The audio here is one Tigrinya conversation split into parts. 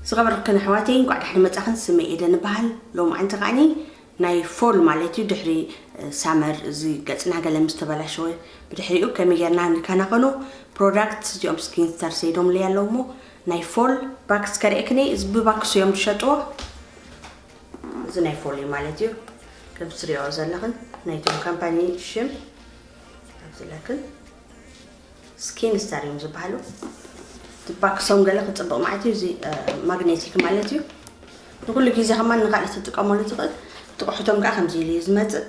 ዝኸበርክን ኣሕዋተይ፣ እንኳዕ ደሓን መጻኽን። ስመይ ኤደን እበሃል። ሎማዓንቲ ከዓኒ ናይ ፎል ማለት እዩ፣ ድሕሪ ሳመር እዚ ገጽና ገለ ምስ ተበላሸወ፣ ብድሕሪኡ ከመይ ጌርና ንከናኸኖ ፕሮዳክት እዚኦም ስኪን ስታር ሰይዶምለይ ኣለዉ እሞ፣ ናይ ፎል ባክስ ከርእየክን እየ። እዚ ብባክስ እዮም ዝሸጥዎ። እዚ ናይ ፎል እዩ ማለት እዩ። ከም ትሪኦ ዘለኽን ናይቶም ካምፓኒ ሽም ኣብዚ ለክን ስኪን ስታር እዮም ዝበሃሉ። እቲ ባክሶም ገለ ክጽብቕ ማለት እዩ። እዚ ማግኔቲክ ማለት እዩ። ንኩሉ ግዜ ከማን ንካልእ ትጥቀመሉ ትኽእል። ጥቕሑቶም ከዓ ከምዚ ኢሉ እዩ ዝመጽእ።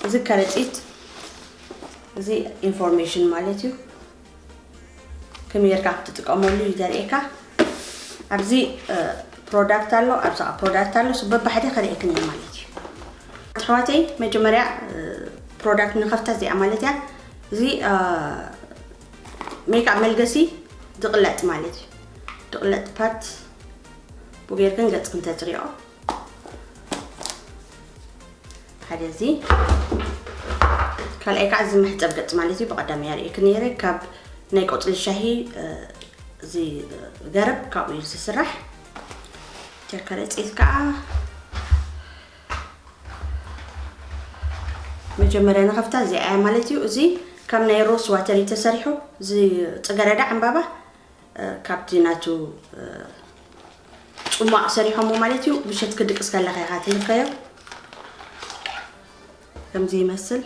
እዚ ከረጺት፣ እዚ ኢንፎርሜሽን ማለት እዩ። ከመይ ጌርካ ክትጥቀመሉ እዩ ዘርእየካ። ኣብዚ ፕሮዳክት ኣሎ፣ ኣብዚ ፕሮዳክት ኣሎ። ሱ በባሕደ ከርእየክን እየ ማለት እዩ። ኣሕዋተይ፣ መጀመርያ ፕሮዳክት ንኸፍታ እዚኣ ማለት እያ። እዚ ሜክኣፕ መልገሲ ድቕለጥ ማለት እዩ። ድቕለጥ ፓት ብጌርክን ገጽክን ተጽሪኦ። ሓደ እዚ ካልኣይ ከዓ እዚ መሕጸብ ገጽ ማለት እዩ። ብቐዳማይ ኣርእየክ ነይረ ካብ ናይ ቆጽሊ ሻሂ፣ እ፣ እዚ ገረብ ካብኡ እዩ ዝስራሕ። ጀከረ ጼት ከዓ መጀመርያ ንኸፍታ እዚኣ እያ ማለት እዩ። እዚ ካብ ናይ ሮስ ዋተር እዩ ተሰሪሑ። እዚ ጽገረዳ ዕምባባ፣ እ፣ ካብቲ ናቱ፣ እ፣ ጽሟቕ ሰሪሖሞ ማለት እዩ። ምሸት ክድቅስ ከለኻ ኢኻ ትልከዮ። ከምዚ ይመስል።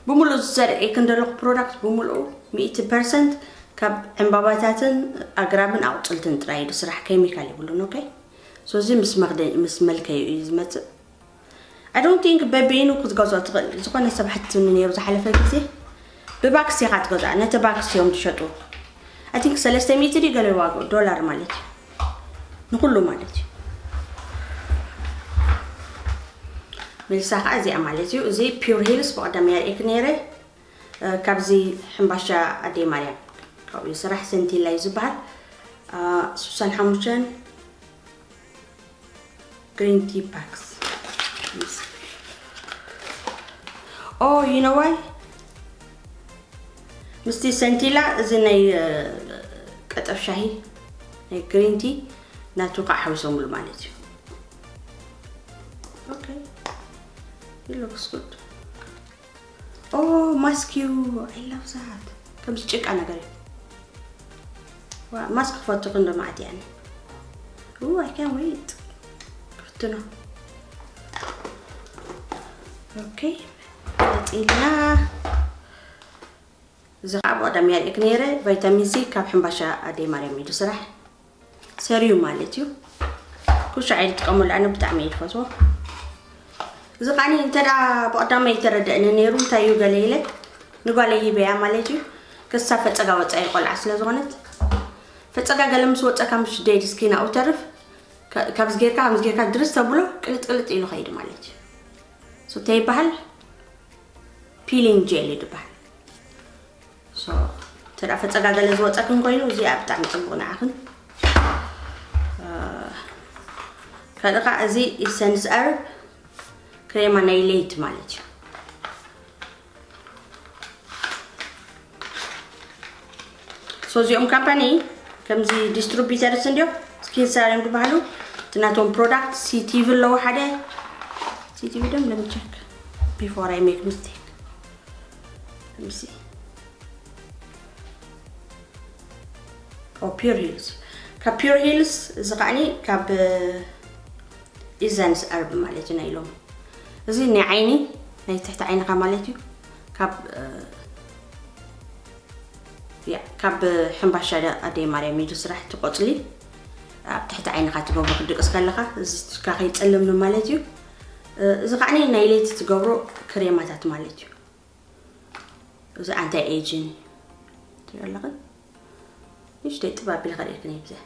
ብምሉእ ዘርእየክን ዘለኹ ፕሮዳክት ብምሉኡ ሚእቲ ፐርሰንት ካብ ዕምባባታትን ኣግራብን ኣቑጽልትን ጥራይ እዩ ዝስራሕ፣ ኬሚካል የብሉን። ኦኬ፣ ሶ እዚ ምስ መኽደ-፣ ምስ መልከዩ እዩ ዝመጽእ። I don't think በበይኑ ክትገዝኦ ትኽእል። ዝኾነ ሰብ ሓቲቱኒ ነይሩ ዝሓለፈ ግዜ። ብባክስ ኢኻ ትገዝኣ፣ ነቲ ባክስ እዮም ዝሸጡ። I think ሰለስተ ሚእቲ ድዩ ገለ ዋግኡ ዶላር ማለት እዩ። ንኹሉ ማለት እዩ። ሜልሳ ከዓ እዚኣ ማለት እዩ። እዚ ፒውር ሂልስ ብቐደም የርእየክ ነይረ። እ፣ ካብዚ ሕምባሻ ኣደይ ማርያም ካብኡ ይስራሕ፣ ሰንቲላ እዩ ዝበሃል። እ፣ ስሳን ሓሙሽተን ግሪን ቲ ፓክስ። ኦ፣ you know why? ምስቲ ሰንቲላ እዚ ናይ፣ እ፣ ቀጠፍ ሻሂ ናይ ግሪን ቲ ናቱ ከዓ ሓዊሶምሉ ማለት እዩ። ኦኬ። It looks good. ኦ፣ ማስክ እዩ። I love that። ከምዚ ጭቃ ነገር እዩ። ዋ፣ ማስክ ክፈቱ ክንዶ መዓት እያ። ኡ፣ I can't wait ክፍትኖ። ኦኬ፣ ቀጺልና። እዚ ከዓ ብቐደም የርእየክ ነይረ፣ ቫይታሚን ሲ ካብ ሕምባሻ ኣደይ ማርያም እዩ ዝስራሕ። ሰሪዩ ማለት እዩ። ኩሻ እየ ዝጥቀመሉ፣ ኣነ ብጣዕሚ እየ ዝፈትዎ። እዚ ከዓኒ እንተ ደኣ ብቐዳማይ ይተረደእኒ ነይሩ፣ እንታይ እዩ ገለ ኢለ ንጓለይ ሂበያ ማለት እዩ። ከሳ ፈጸጋ ወጻኢ ቆልዓ ስለ ዝኾነት፣ ፈጸጋ ገለ ምስ ወጸካ፣ ምሽ ደይድ ስኪን ኣብኡ ተርፍ፣ ከ-፣ ካብዚ ጌርካ፣ ከምዚ ጌርካ ድርስ ተብሎ፣ ቅልጥ ቅልጥ ኢሉ ኸይድ ማለት እዩ። ሶ እንታይ ይበሃል? ፒሊንግ ጄል እዩ ዝበሃል። ሶ፣ እንተ ደኣ ፈጸጋ ገለ ዝወጸክን ኮይኑ፣ እዚኣ ብጣዕሚ ጽቡቕ ንዓኽን። እ፣ ካልእ ኸዓ እዚ ኢሰንስ ኸርብ ክሬማ ናይ ለይቲ ማለት እዩ። ሶ፣ እዚኦም ካምፓኒ ከምዚ ዲስትሪቢተርስ እንድዮም፣ ስኪን ስታር እዮም ዝበሃሉ። እቲ ናቶም ፕሮዳክት ሲቲቪ ኣለዎ ሓደ። ሲቲቪ ደም፣ let me check before I make mistake. Let me see. ኦ፣ ፒውር ሂልስ። ካብ ፒውር ሂልስ፣ እዚ ከዓኒ ካብ፣ እ፣ ኢሰንስ ኸርብ ማለት እዩ ናይ ሎሚ። እዚ ናይ ዓይኒ፣ ናይ ትሕቲ ዓይንኻ ማለት እዩ። ካብ፣ እ፣ ያ፣ ካብ ሕምባሻ ደ-፣ ኣደይ ማርያም እዩ ዝስራሕ፣ እቲ ቆጽሊ ኣብ ትሕቲ ዓይንኻ ትገብሮ ክድቅስ ከለኻ፣ እዚ ትካ ከይጸልም ማለት እዩ። እ፣ እዚ ከዓኒ ናይ ለይቲ ትገብሮ ክሬማታት ማለት እዩ። እዚ ኣንታይ ኤጅን ትሪኦ ኣለኽን? ንእሽተይ ጥብ ኣቢለ ከርእየክን እየ ብዚኣ።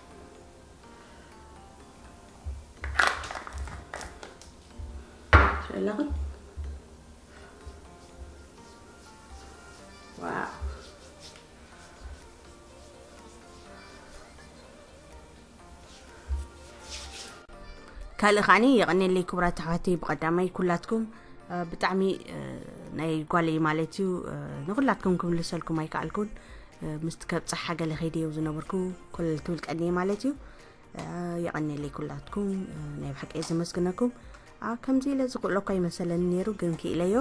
ትሪኦ ኣለኽን? ዋው። ካልእ ከዓኒ የቐንየለይ ክቡራት ኣሕዋተይ፣ ብቐዳማይ ኩላትኩም፣ እ፣ ብጣዕሚ፣ እ፣ ናይ ጓለይ ማለት እዩ፣ እ፣ ንኹላትኩም ክምልሰልኩም ኣይከኣልኩን። እ፣ ምስቲ ከብጽሓ ገለ ከይደየው ዝነበርኩ ኮለል ክብል ቀንየ ማለት እዩ። የቐንየለይ ኩላትኩም። ናይ ብሓቂ እየ ዘመስግነኩም። ከምዚ ኢለ ዝኽእሎ እኳ ይመሰለኒ ነይሩ፣ ግን ክኢለዮ።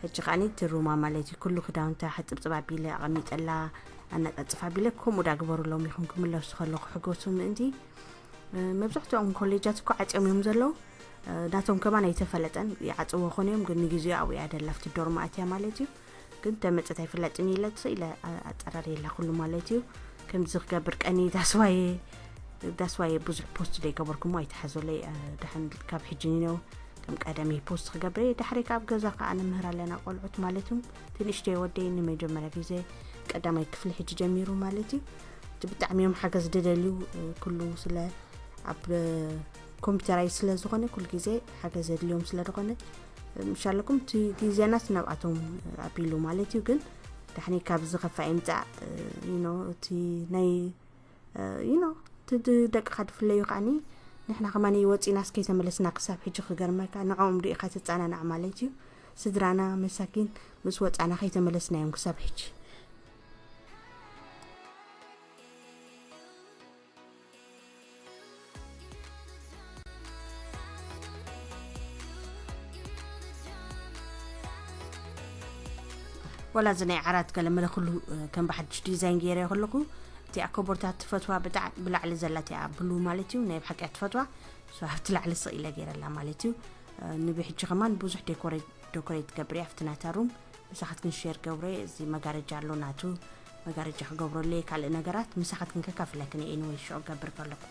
ሕጂ ከዓኒ እቲ ሩማ ማለት እዩ፣ ኩሉ ክዳውንታ ሕጽብጽብ ኣቢለ ኣቐሚጠላ፣ ኣነጻጽፍ ኣቢለ፣ ከምኡ ዳግበሩ ሎም ይኹን ክምለሱ ከለኹ ሕጎሱ ምእንቲ። መብዛሕትኦም ኮሌጃት እኮ ዓጽዮም እዮም ዘለዉ። ናቶም ከማን ኣይተፈለጠን፣ ይዓጽዎ ኾነ እዮም፣ ግን ንግዜኡ ኣብኡ እያ ደላ፣ ኣብቲ ዶርማ ኣትያ ማለት እዩ። ግን ተመጸት ኣይፍለጥን ኢለ ትስኢለ ኣጸራርየላ ኩሉ ማለት እዩ። ከምዚ ክገብር ቀኒ ዳስዋየ ዳስዋየ ብዙሕ ፖስት ዘይገበርኩሞ ኣይተሓዞለይ። ደሓን ካብ ሕጂ ኒነው ከም ቀደመይ ፖስት ክገብረ። ዳሕሪ ካብ ገዛ ከዓ ንምህር ኣለና ቆልዑት ማለት እዩ። ትንሽተይ ወደይ ንመጀመርያ ግዜ ቀዳማይ ክፍሊ ሕጂ ጀሚሩ ማለት እዩ። እቲ ብጣዕሚ እዮም ሓገዝ ደደልዩ ኩሉ ስለ ኣብ ኮምፒውተራይ ስለ ዝኾነ ኩሉ ግዜ ሓገዝ የድልዮም ስለ ዝኾነ ምሻለኩም እቲ ግዜናት ናብኣቶም ኣቢሉ ማለት እዩ። ግን ዳሕኒ ካብ ዝኸፋ ይምፃእ ዩኖ እቲ ናይ ዩኖ እቲ ደቅኻ ድፍለዩ ከዓኒ ንሕና ከማኒ ወፂና እስከይተመለስና ክሳብ ሕጂ ክገርመካ ንዕኦም ርኢኻ ትፃናናዕ ማለት እዩ። ስድራና መሳኪን ምስ ወፃና ከይተመለስና እዮም ክሳብ ሕጂ። ወላ እዚ ናይ ዓራት ገለ መለ ኩሉ ከም ብሓድሽ ዲዛይን ገይረ ከለኹ እቲኣ ኮቦርታት ትፈትዋ ብጣዕ ብላዕሊ ዘላ እቲኣ ብሉ ማለት እዩ ናይ ብሓቂ ትፈትዋ። ኣብቲ ላዕሊ ስቕ ኢለ ገይረላ ማለት እዩ። ንብሕጂ ከማን ብዙሕ ዴኮሬት ገብር ኣብቲ ናታ ሩም ምሳኻትክን ሼር ገብረ። እዚ መጋረጃ ኣሎ ናቱ መጋረጃ ክገብረሉ ካልእ ነገራት ምሳኻትክን ከካፍለክን ኤንወይ ሽዑ ገብር ከለኹ።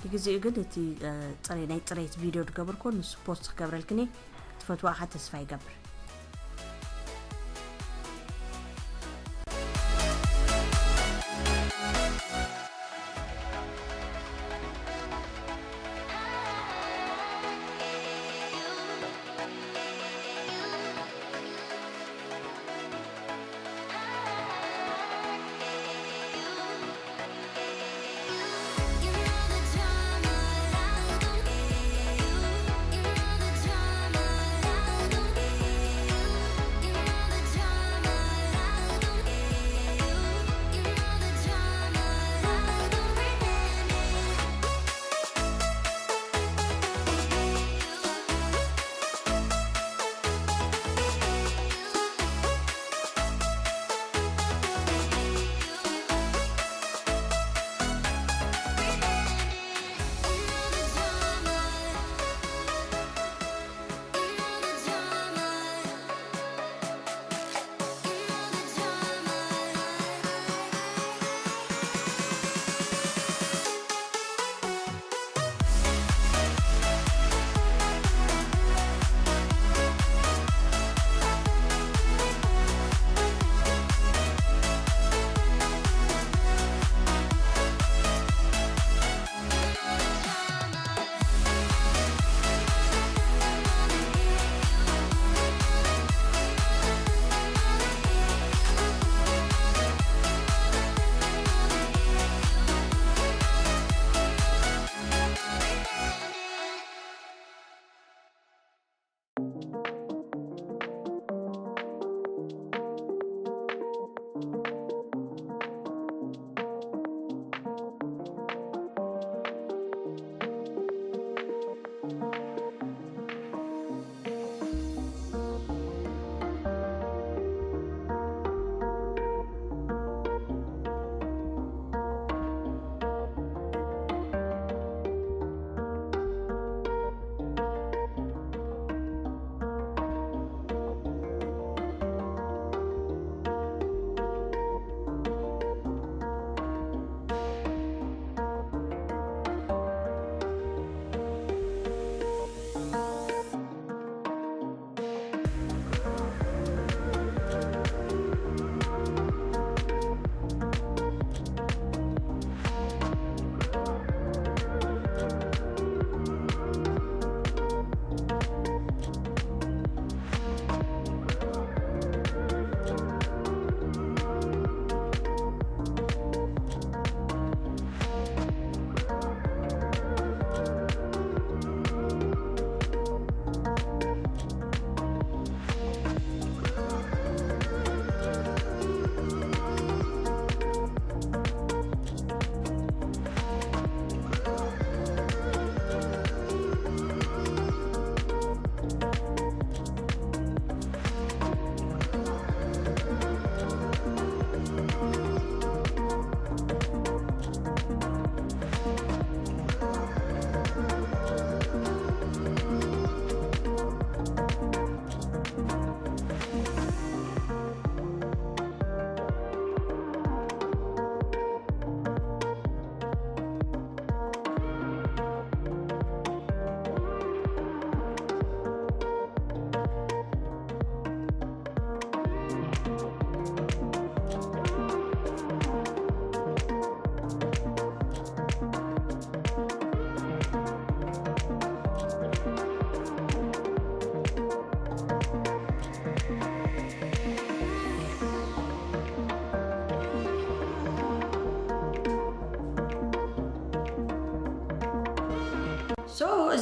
ንግዜኡ ግን እቲ ናይ ፅሬት ቪድዮ ዝገበርኮ ንሱ ፖስት ክገብረልክኒ ክትፈትዋኻ ተስፋ ይገብር።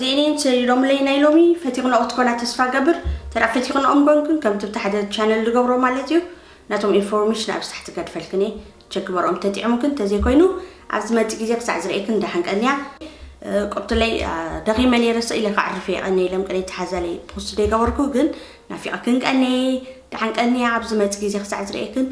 ዜኔን ሰሪሮምለይ ናይ ሎሚ። ፈቲኽንኦ ክትኮና ተስፋ ገብር። ተራ ፈቲኽንኦም ኮንክን ከምቲ ብቲ ሓደ ቻነል ዝገብሮ ማለት እዩ። ናቶም ኢንፎርሜሽን ኣብ ታሕቲ ገድፈልክን እየ። ቸክ በርኦም ተጥዕሙክን ተዘይኮይኑ ኣብዚ መጽእ ግዜ ክሳዕ ዝርእየክን ደሓን ቀንያ። እ፣ ቆብትለይ፣ እ፣ ደኺመ ነይረ፣ ስቕ ኢለ ከዕርፍ እየ ቀንየ ኢሎም ቅድሚ ተሓዛለይ ፖስት ዘይገበርኩ፣ ግን ናፊቐክን ቀንየ። ደሓን ቀንያ፣ ኣብዚ መጽእ ግዜ ክሳዕ ዝርእየክን።